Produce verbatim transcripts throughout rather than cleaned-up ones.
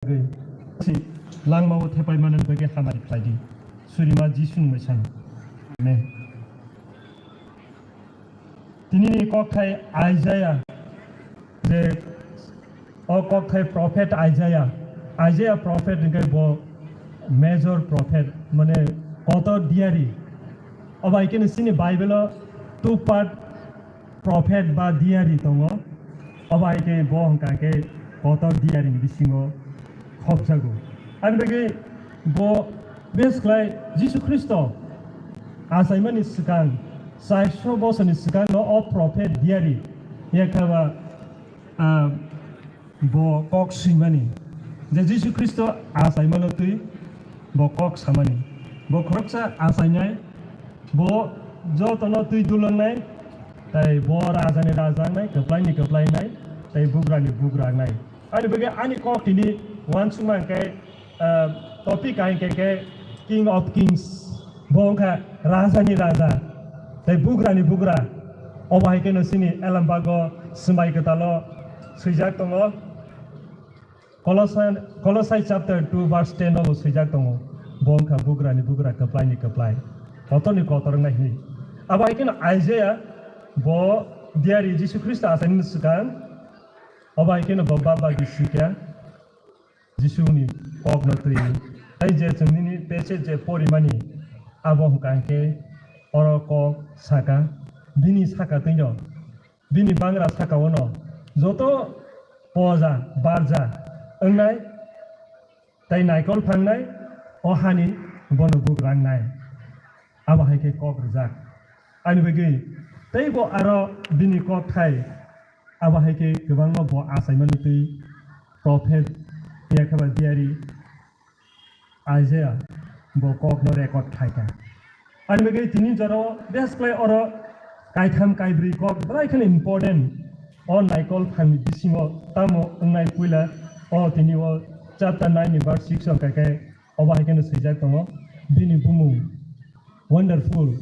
bagwi si langmao thepai manani bagwi hamari khlai di. Surima Jisuni mwsang. Amen. Tinini kokthai Isaiah, je o kokthai prophet Isaiah, Isaiah prophet hwnkhe bo major prophet, mane kotor diary. Obo hai kheno chini Bible-o two part prophet ba diary tongo. Obo hai khe bo hwnkha khe kotor diary ni bisingo khopjago. Ani bagwi bo bes khlai Jisu Khristo achaimani swkang, chairso bosorni swkangno o prophet diary yakha ba, ah, bo kok swimani, je Jisu Khristo achaimano twi bo kok samani. Bo khoroksa achainai, bo jotono twi dulangnai, tei bo rajani raja wngnai, kwplaini kwplai wngnai, tei bugrani bugra wngnai. Ani bagwi ani kok tini uansukma hwnkhe, ah, topic hai hwnkhe khe King of Kings, bo wngkha rajani raja, tei bugrani bugra. Obo hai kheno chini Alambago Swmai Kwtalo swijak tongo. Kolosai, Kolosai chapter two verse ten o bo swijak tongo, bo wngkha bugrani bugra, kwplaini kwplai, kotorni kotor wngnai hwnwi. Abo hai kheno Isaiah bo diary Jisu Khristo achaimani swkang, obo hai kheno bo baba bisikya Jisuni kokno twi. Tei je chwng nini passage je porimani, abo hwnkha hwnkhe oro kok saka, bini saka twino, bini bangra saka-ono joto poja barja wngnai tei naikol phangnai, o hani bono bugra wngnai. Abo hai khe kok rwjak. Ani bagwi tei bo aro bini kok thai, abo hai khe kwbangma bo achaimani twi prophet yakha ba diary Isaiah bo kokno record khlaikha. Ani bagwi tini jorao bes khlai oro kaitham kaibrwi kok belai kheno important. O naikol thangni bisingo tamo wngnai puila o tini o chapter nine ni verse six o hwnkha khe obo hai kheno swijak tongo, bini bumung wonderful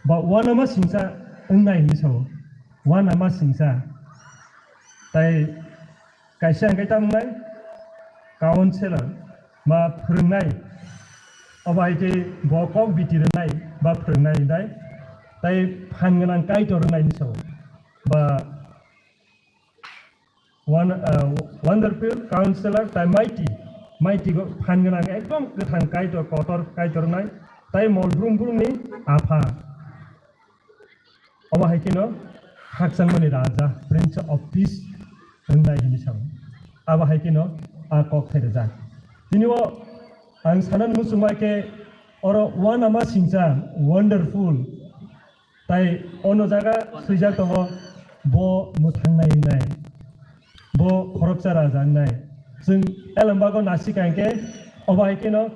ba uanama singcha wngnai hinwi sao. Uanama singcha. Tai kaisa hwnkhe tamo wngnai counselor ba phwrwngnai, obo hai khe bo kok biti rwnai ba phwrwngnai wngnai, tai phan gwnang Kaitor wngnai hinwi sao. Ba Won-, ah, wonderful counselor, tai mighty, mighty go phan gwnang, ekdom kwthang Kaitor, kotor Kaitor wngnai, tai mol brum brumni apha. Obo hai kheno khakchangmani raja, Prince of Peace wngnai hinwi sao. Abo hai kheno a kok thai rwjak. Tini o ang sanani muchungma khe oro uanama singcha, wonderful, Tai ono jaga swijak tongo, bo mwthangnai wngnai, bo khoroksa raja wngnai. Chwng Elembago nasika hwnkhe, obo hai kheno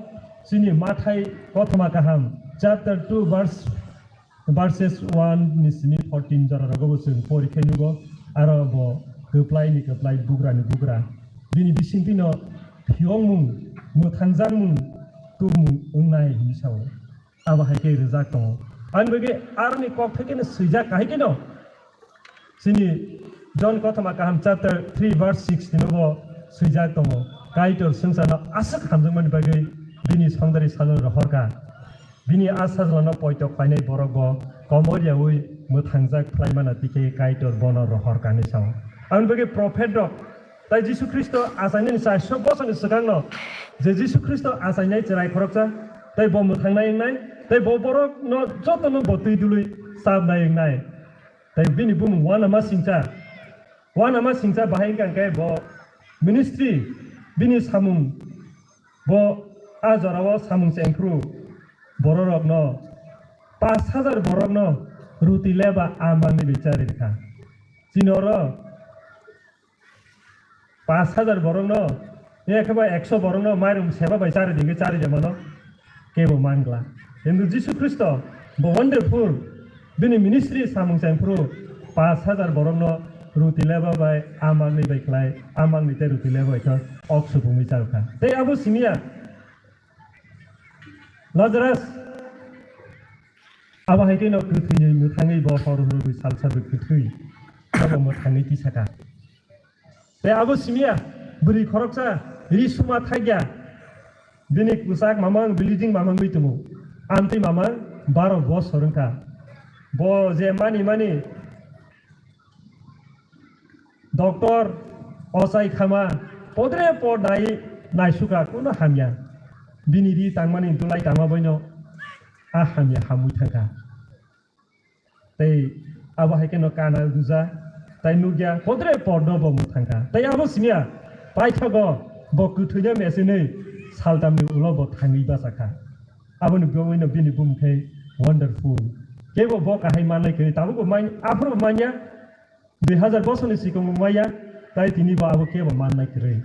chini Mathai kothoma kaham, chapter two, verse, verses one ni simi fourteen jora rogo bo chwng pori khe nugo, aro bo kwplai ni kwplai, bugra ni bugra. Bini bisingtwi no phiyokmung, mwthangjakmung, tubumung wngnai hinwi sao. Abo hai khe rijak tongo. Ani bagwi aroni kok thai kheno swijak kahai kheno. Chini John kothoma kaham chapter three verse sixteen o bo swijak tongo. Kaitor swngcharno aswk hamjakmani bagwi bini songdari sajla rohorkha. Bini a sajlano poito khlainai borok bo komor yaui mwthangjak khlaimana tikhe Kaitor bono rohorkha hinwi sao. Aboni bagwi prophet rok Tai Jisu Khristo achainani chaiso bosoni swkangno je Jisu Khristo achainai chwrai khoroksa, tai bo mwthangnai wngnai, tai bo borokno jotono bo twi dului chabnai wngnai. Tai bini bumung uanama singcha, uanama singcha bahai wngkha hwnkhe bo ministry, bini samung, bo a jorao samung chengphru bororokno, pash hajar borokno ruti leba a manwi bai charwi rwkha. Chini oro pash hajar borokno, ya khe ba ekso borokno mairum seba bai chari di hwnkhe chari de mano, kebo mangla. Hintu Jisu Khristo bo wonderful, bini ministry samung chengphru pash hajar borokno ruti leba bai a manwi bai khlai, a manwi tei ruti leba bai khe ok supungwi charwkha. Tei abo simiya Lazarus, abo hai kheno kwthwini mwthangwi bo hor hwnwi salsa bo kwthwi, abo mwthangwi tisaka. Tei abo simiya bwrwi khoroksa Ri suma thakya. Bini kwchak mamang, bleeding mamangwi tongo. Amtwi mamang baro bosor wngkha. Bo je mani mani doctor, ochai khama, podre pod nai naisukha, kuno hamya. Bini ri tangmani dulai tangma boino a hamya hamwi thangkha. Tei abo hai kheno kana guja, tai nukya, podre podno bo mwthangkha. Tei abo simiya, paithago bo kwthwino mesenwi saltamni ulo bo thangwi bachakha. Aboni bwino bini bumung khe wonderful. Kebo bo kahai manlai kwrwi, tabukbo man-, aphuru manya, dui hazar bosorni sikongo maya, tai tini bo abo kebo manlai kwrwi.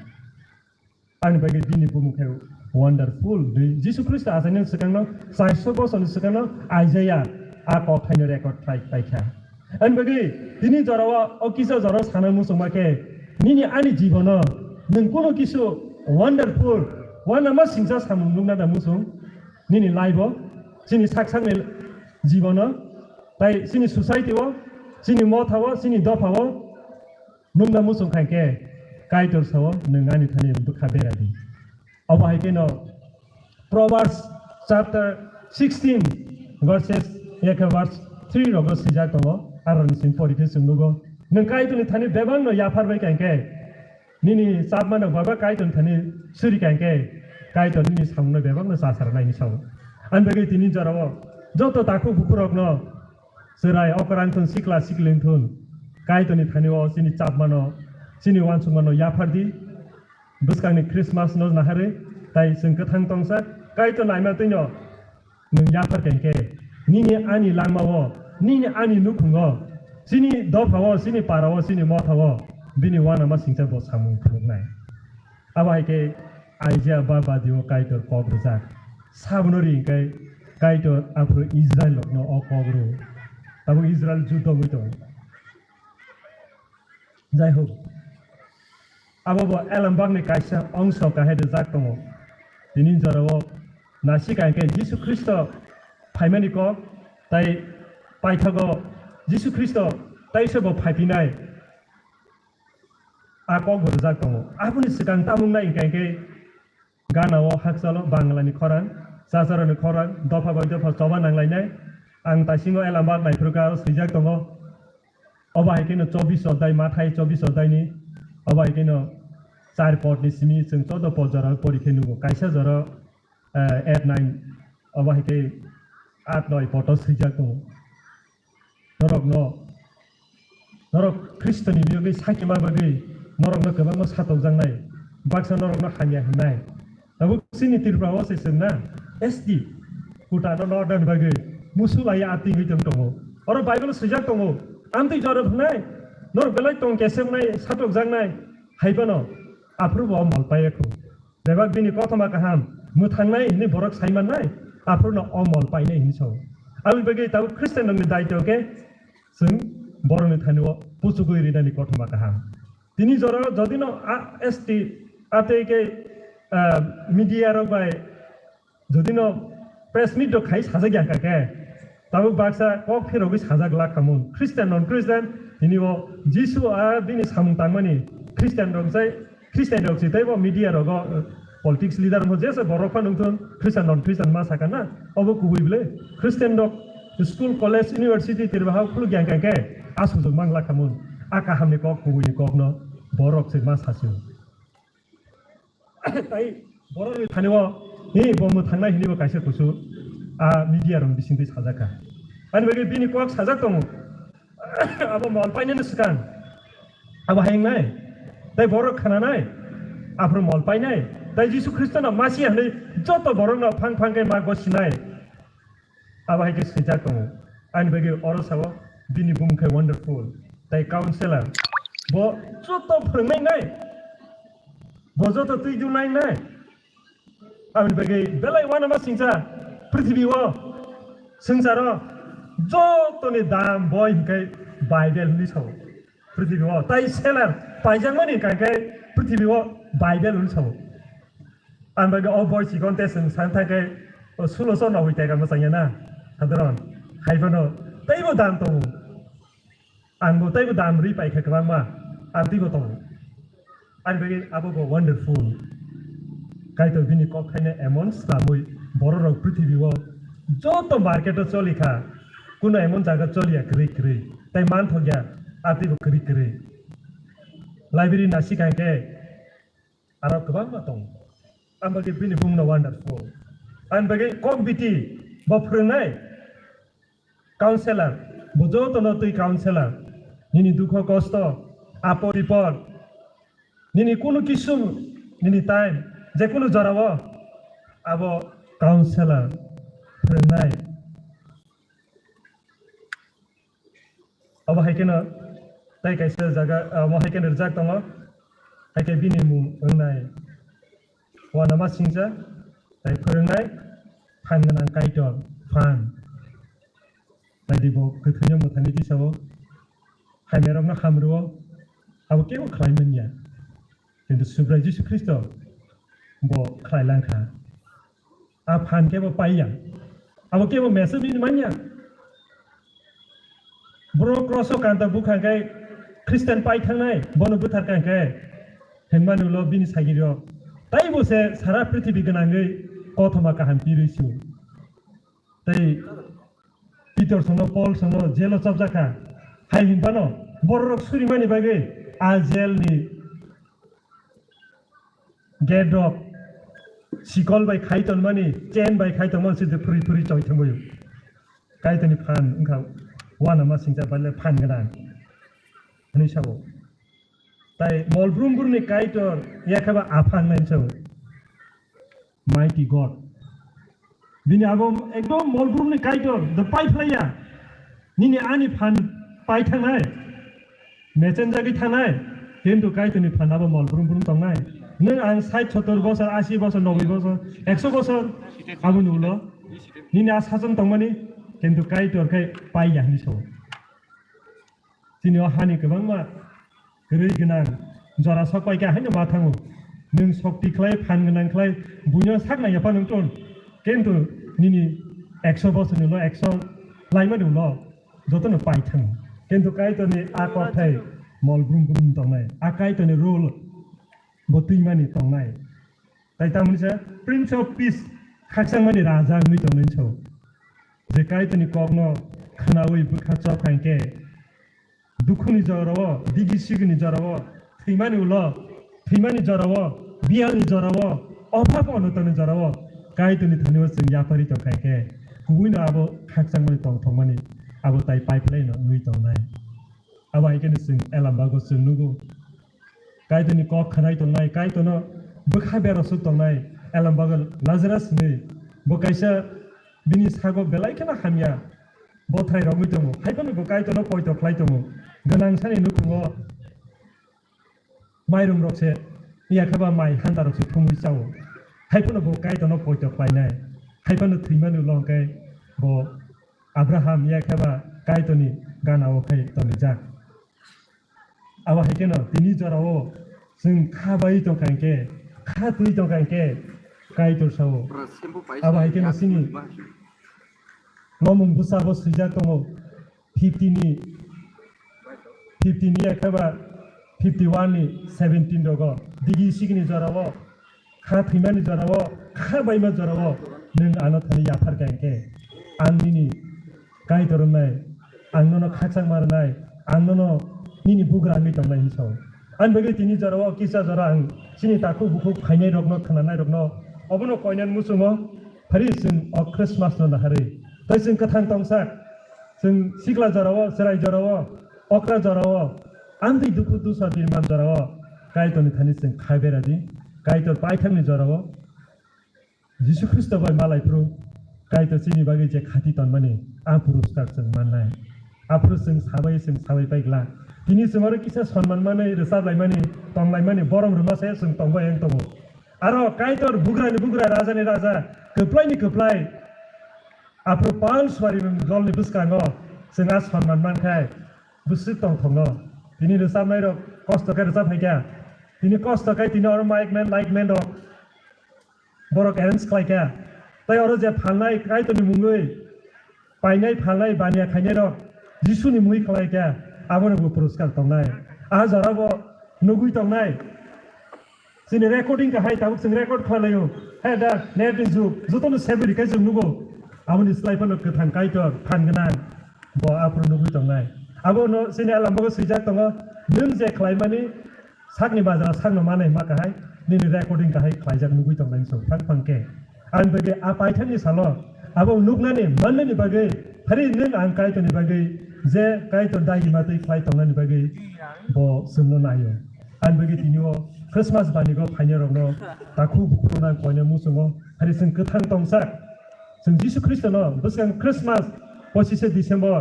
Ani bagwi bini bumung khe wonderful. Dui, Jisu Khristo achaini swkangno, chairso bosorni swkangno Isaiah a kokthaino record khlai paikha. Ani bagwi tini jorao o kisa jorao sana muchungma khe, nini ani jibono nwng kuno kisu wonderful, wanama singcha samung nukna da muchung? Nini life o, chini sak sakni jibono, tai chini society o, chini motha o, chini dopha o, nukna muchung khai khe, Kaitor sao, nwng ani thani bwkha bera di. Obo hai kheno Proverbs chapter sixteen verses, ekhe verse three rogo swijak tongo, aroni simi pori khe chwng nugo. Nwng Kaitorni thani bebakno yaphar bai khai khe, nini chapmano baba Kaitorni thani suri khai khe, Kaitor nini samungno bebakno chasarnai hinwi sao. Ani bagwi tini jorao joto takhuk bukhurokno Chwrai okrang thun, sikla sikling thun, Kaitorni thani o chini chapmano, chini uansukmano yaphar di. Bwskangni Christmas no naharwi, tai chwng kwthang tongsa, Kaitor naima twino nwng yaphar khe, nini ani langma o, nini ani nukhung o, chini dopha o, chini para o, chini motha o, bini uanama singcha bo samung phunuknai. Abo hai khe Isaiah ba badio Kaitor kok rwjak. Sabono ri hwnkhe Kaitor aphuru Israel rokno o kok rw. Tabuk Israel juda wngwi tongo. Jai hok. Abo bo Elambakni kaisa ongso kahai rwjak tongo. Tini jorao nasi kahai khe Jisu Khristo phaimani kok, tai paithago Jisu Khristo tai se bo phaipinai. A kok bo rwjak tongo. Aboni swkang tamung nai hwnkha hwnkhe Gana o hakchalo Bangla ni khorang, chacharoni khorang, dopha bai dopha choba nanglainai. Ang taisingo Elambak naiphuru khe aro swijak tongo. Obo hai kheno chobbish odhai, Mathai chobbish odhai ni, obo hai kheno char pod ni simi chwng choudo pod jora pori khe nugo. Kaisa jora, eh, eight, nine, obo hai khe aat, noi pod o swijak tongo. Norokno, norok Khristoni biyogwi sakima bagwi norokno kwbangma satokjaknai, baksa norokno hamya hwnwi. Tabuk chini Tripura o se chwngna S T kutano nornani bagwi musu laiya ati wngwi tong tongo. Oro Bible swijak tongo, amtwi jora hwnai, norok belai tong kesemnai, satokjaknai, hai phano aphuru bo mol paiya kho. Bebak bini kothoma kaham mwthangnai hwnwi borok sai mannai, aphuru no o mol painai hwnwi sao. Aboni bagwi tabuk Khristian rokni daityo khe chwng borokni thani o puchugwi rinani kothoma kaham. Tini jora jodi no a, S T, atei khe, ah, media rok bai jodi no press meet rok khai sajak ya kha khe, tabuk baksa kok phirogwi sajak la khamun. Khristian non Khristian tini o Jisu a bini samung tangmani Khristian rok sai Khristian rok si teibo media rogo, eh, politics leader mo jesa borok pha nungthun Khristian non Khristian ma saka na, obo kubui ble. Khristian rok school, college, university tirba hao khuluk yang kang khe a sujok mang la khamun. A kahamni kok, kubuini kokno borok se ma sasio. Tai borokni thani o, hi bo mwthangnai hini bo kaisa kusu a media rok bisingtwi sajak kha. Ani bagwi bini kok sajak tongo. Abo mol painani swkang. Abo hai wngnai. Tai borok khananai. Aphuru mol painai. Tai Jisu Khristono masi hwnwi joto borokno phang phang khe ma gosinai. Abo hai khe swijak tongo. Ani bagwi oro sao bini bumung khe wonderful. Tai counselor. Bo joto phwrwngnai nai. Bo joto twi dunai nai. Aboni bagwi belai uanama singcha prithibi o, swngcharo jotoni dam boi hwnkhe Bible hwnwi sao. Prithibi o tai seller paijakmani hwnkhe prithibi o Bible hwnwi sao. Aboni bagwi o boi chikon te chwng san thangkhe o sulo so nogwi teka mwchangya na, sadharon. Hai phano teibo dam tongo. Ang bo teibo dam rwi paikha kwbangma, ang twibo tongo. Ani bagwi abo bo wonderful. Kaitor bini kok thaino emon slamwi bororok prithibi o joto market o choli kha, kuno emon jaga choli ya kwrwi kwrwi, tei manthok ya atwi bo kwrwi kwrwi. Library nasika hwnkhe aro kwbangma tongo. Ang bagwi bini bumungno wonderful. Ang bagwi kok biti bo phwrwngnai counselor, bo jotono twi counselor. Nini dukho kosto, apor ipor, nini kunu kisu, nini time, je kunu jorao abo counselor phwrwngnai. Obo hai kheno tei kaisa jaga, omo hai kheno rijak tongo, hai khe bini mung wngnai Uanama Singcha, tei phwrwngnai phan gwnang Kaitor phan. Naidi bo kwthwino mwthangwi tisao, hamyarokno ham rwo, abo kebo khlai manya. Kintu Subrai Jisu Khristo bo khlai lang kha. A phan kebo paiya. Abo kebo message bini manya. Bro cross o kanta bukha khe Christian pai thangnai, bono buthar kha khe hinmani ulo bini sagiri o. Tai bo se sara prithibi gwnangwi kothoma kaham pirwi su. Tei Pitor sono, Pol sono, jelo chapjak kha. Hai hinphano bororok surimani bagwi a jel ni gate rok sikol bai khai tonmani, chain bai khai tongmani se phuri phuri choi thangwi. Kaitorni phan wngkha uanama singcha baile phan gwnang hwnwi sao. Tai mol brum brumni Kaitor yakhaba aphang nai sao. Mighty God. Bini abo ekdom mol brumni Kaitor, the pai phlaiya. Nini ani phan pai thangnai. Mechenjagwi thangnai. Kintu Kaitorni phan abo mol brum brum tongnai. Nwng ang sait sottor bosor, asi bosor, noboi bosor, ekso bosor aboni ulo nini a sason tongmani, kintu Kaitor khe paiya hwnwi sao. Chini o hani kwbangma kwrwi gwnang jora sok pai khe haino ma thango. Nwng sokti khlai, phan gwnang khlai, buino sak nang yapha nwng ton. Kintu nini ekso bosorni ulo ekso laimani ulo jotono pai thango. Kintu Kaitorni a kothai mol brum brum tongnai. A Kaitorni rule bo twimani tongnai. Tai tamoni se Prince of Peace, khakchangmani raja wngwi tongnai so. Je Kaitorni kokno khnaui bwkha chop kha hwnkhe, dukhuni jorao, digi sigini jorao, thwimani ulo, thwimani jorao, biyalni jorao, ophap onotoni jorao, Kaitorni thani o chwng yapharwi tong kha hwnkhe, kubuino abo khakchangmani tongthokmani abo tai pipeline no wngwi tongnai. Abo hai kheno chwng Elambago chwng nugo. Kaitorni kok khnai tongnai, Kaitorno bwkha berasuk tongnai, Elambago Lazarus hinwi. Bo kaisa bini sago belai kheno hamya, bothrai romwi tongo. Hai phano bo Kaitorno poito khlai tongo. Gwnang sani nukhungo mairum rok se, yakhe ba mai handa rok se thumwi chao. Hai phano bo Kaitorno poito khlainai. Hai phano thwimani ulo hwnkhe bo Abraham yakhe ba Kaitorni gana o khai tonijak. Abo hai kheno tini jorao chwng kha bai tong kha hwnkhe, kha twi tong kha hwnkhe Kaitor sao. Abo hai kheno chini lomung bwsabo swijak tongo, fifty ni, fifty ni yakhe ba fifty one ni seventeen rogo, digi sigini jorao, kha thwimani jorao, kha baima jorao nwng ano thani yaphar kha hwnkhe, ang nini Kaitor wngnai, ang nono khakchangma rwnai, ang nono nini bugra wngwi tongnai hinwi sao. Ani bagwi tini jorao kisa jora ang chini takhuk bukhuk phainai rokno, khwnanai rokno obono koinani muchungo phari chwng o Christmas no naharwi. Tai chwng kwthang tongsa, chwng sikla jorao, chwrai jorao, okra jorao, amtwi dukhu dusa birman jorao Kaitorni thani chwng khai beradi. Kaitor paithakni jorao Jisu Khristo bai malai phuru Kaitor chini bagwi je khati tonmani, a puruskar chwng mannai. Aphuru chwng sabai, chwng sabai pai glak. Tini chwng oro kisa sonman manwi, rwchap laimani, tong laimani, borom rwma se chwng tong bai wng tongo. Aro Kaitor bugrani bugra, rajani raja, kwplaini kwplai. Aphuru pal suari dolni bwskango chwng a sonman man khai bwswk tong thokno. Tini rwchapnai rok kosto khe rwchap hai kha. Tini kosto khai tini oro mic man, light man rok borok arrange khlai kha. Tai oro je phalnai Kaitorni mungwi, painai phalnai baniya khainai rok Jisuni mungwi khlai kha, abono bo puruskar tongnai. A jora bo nugwi tongnai. Chini recording kahai tabuk chwng record khlai laio. He da net ni jug, jotono save rikha chwng nugo. Aboni slai phano kwthang Kaitor phan gwnang bo aphuru nugwi tongnai. Abono chini alambogo swijak tongo, nwng je khlaimani sakni bajra sakno manai hwnma kahai, nini recording kahai khlaijak nugwi tongnai chwng phang phang khe. Ani bagwi a paithakni salo abo nuknani mannani bagwi, phari nwng ang Kaitorni bagwi je Kaitor dagi matwi khlai tongnani bagwi bo chwngno naio. Ani bagwi tini o Christmas banigo phainairokno takhuk bukhuk rwna ang koinai muchungo. Phari chwng kwthang tongsa, chwng Jisu Khristono bwskang Christmas pochishe December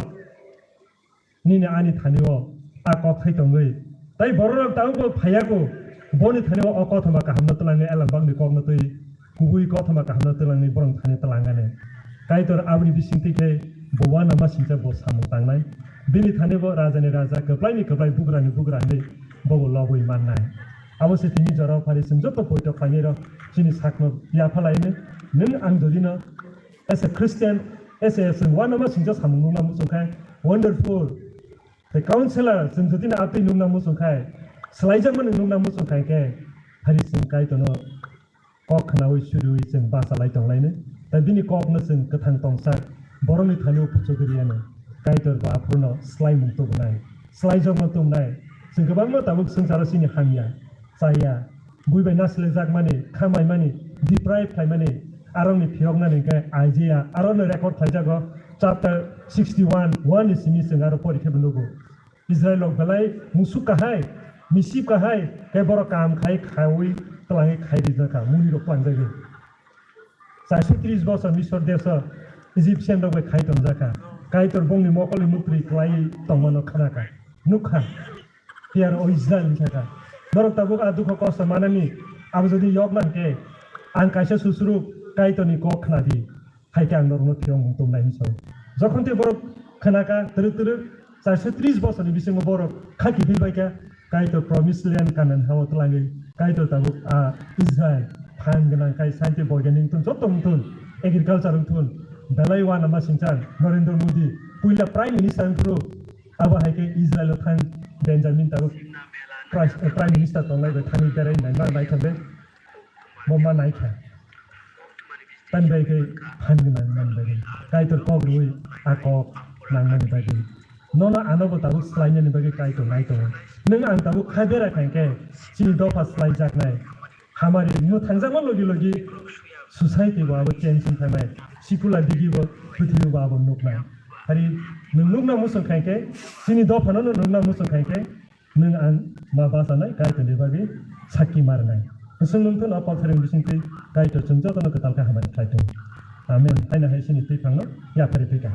nini ani thani o a kok thai tongwi. Tai bororok tabukbo phaiyaku, boni thani o o kothoma kahamno twlangwi elembakni kokno twi kubui kothoma kahamno twlangwi borokni thani twlangani. Kaitor aboni bisingtwi khe bo uanama singcha bo samung tangnai. Bini thani bo rajani raja, kwplaini kwplai, bugrani bugra hinwi bobo lobwi mannai. Abo se tini jorao phari chwng joto poito khlainairok chini sakno yapha laino. Nwng ang jodino as a Christian, as a chwng uanama singcha samung nukna muchung khai wonderful. Tei counselor chwng jotino atwi nukna muchung khai, swlaijakmani nukna muchung khai khe, phari chwng Kaitorno kok khnaui suriui chwng bachalai tonglaino. Tei bini kokno chwng kwthang tongsa, borokni thani o puchugwi riyano. Kaitor bo aphuruno swlaimung tubunai, swlaijakma tubunai. Chwng kwbangma tabuk swngcharo chini hamya, chaya, bui bai nasilaijakmani, khamaimani, deprive khlaimani, arokni phiyoknani hwnkhe Isaiah, arokno record khlaijago, chapter sixty-one, one ni simi chwng aro pori khe bo nugo. Israel rok belai musuk kahai, misip kahai, khe borok kaham khai, khaui, twlangwi khai rijak kha, muni rok panjagwi. Chairso tris bosor Misor deso Egyptian rok bai khai tongjak kha. Kaitor bongni mokolni muktwi kwlaiwi tongmano khna kha, nuk kha. Phiya aro o Israel wngkha kha. Norok tabuk a dukho kosto manani abo jodi yok na hwnkhe, ang kaisa susuru Kaitorni kok khna di. Hai khe ang norokno phiyokmung tubunai hinwi sao. Jokhon tei borok khna kha twrwk twrwk, chairso tris bosorni bisingo borok khaki philbai kha, Kaitor promised land Canaan ha-o twlangwi, Kaitor tabuk a Israel phan gwnang khai scientific boiganik wngthun, joto wngthun, agriculture wngthun, belai uanama singcha Narendra Modi puila Prime Minister wngphuru, abo hai khe Israel o thang Benjamin tabuk Prime, Prime Minister tonglai bai thangwi berai nai ma naithok le. Bo ma naikha. Tani bai khe phan gwnang mani bagwi. Kaitor kok rwui a kok nangmani bagwi. Nono ano bo tabuk swlainani bagwi Kaitor nai tongo. Nwng ang tabuk kha bera kha hwnkhe chini dopha swlaijaknai. Hamari mwthangjakma logi logi society bo abo change wng thangnai. Sikula digi bo pwthimbi bo abo nuknai. Hari nwng nukna muchung kha hwnkhe chini dophano nwng nukna muchung kha hwnkhe nwng ang ma bachanai Kaitorni bagwi sakki ma rwnai. Chwng nwng thung o kok thairing bisingtwi Kaitor chwng jotono kwtal khe hamari khlai thung. Amen. Haino hai chini twi phangno yaphari thwikha.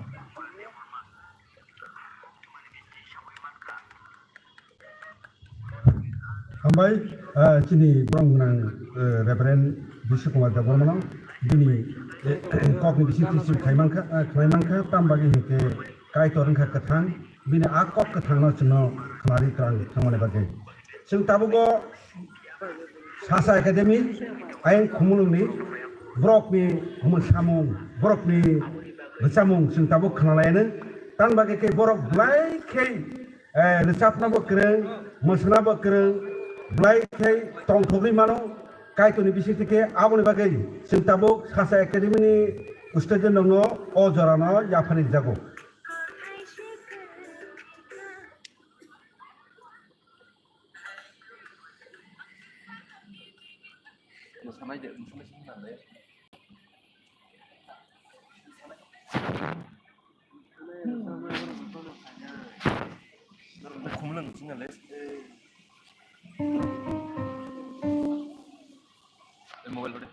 Hambai, ah, chini borok gwnang, eh, Reverend Bishu Kumar Debbarmano bini, eh, kokni bisingtwi chwng khlai mankha, ah, khlai mankha, tam bagwi hinkhe Kaitor wngkha kwthang. Bini a kok kwthangno chwngno khnari twlang thangmani bagwi. Chwng tabukbo Sasa Academy ayang khumulwngni borokni hwnmung samung, borokni rwchapmung chwng tabuk khnalaiyano. Tamni bagwi khe borok belai khe, eh, rwchapnabo kwrwng, mwsanabo kwrwng, belai khe tongthogwi mano. Kaitorni bisingtwi khe aboni bagwi chwng tabuk Sasa Academy-ni student-rokno o jorano yapharijago. Mobile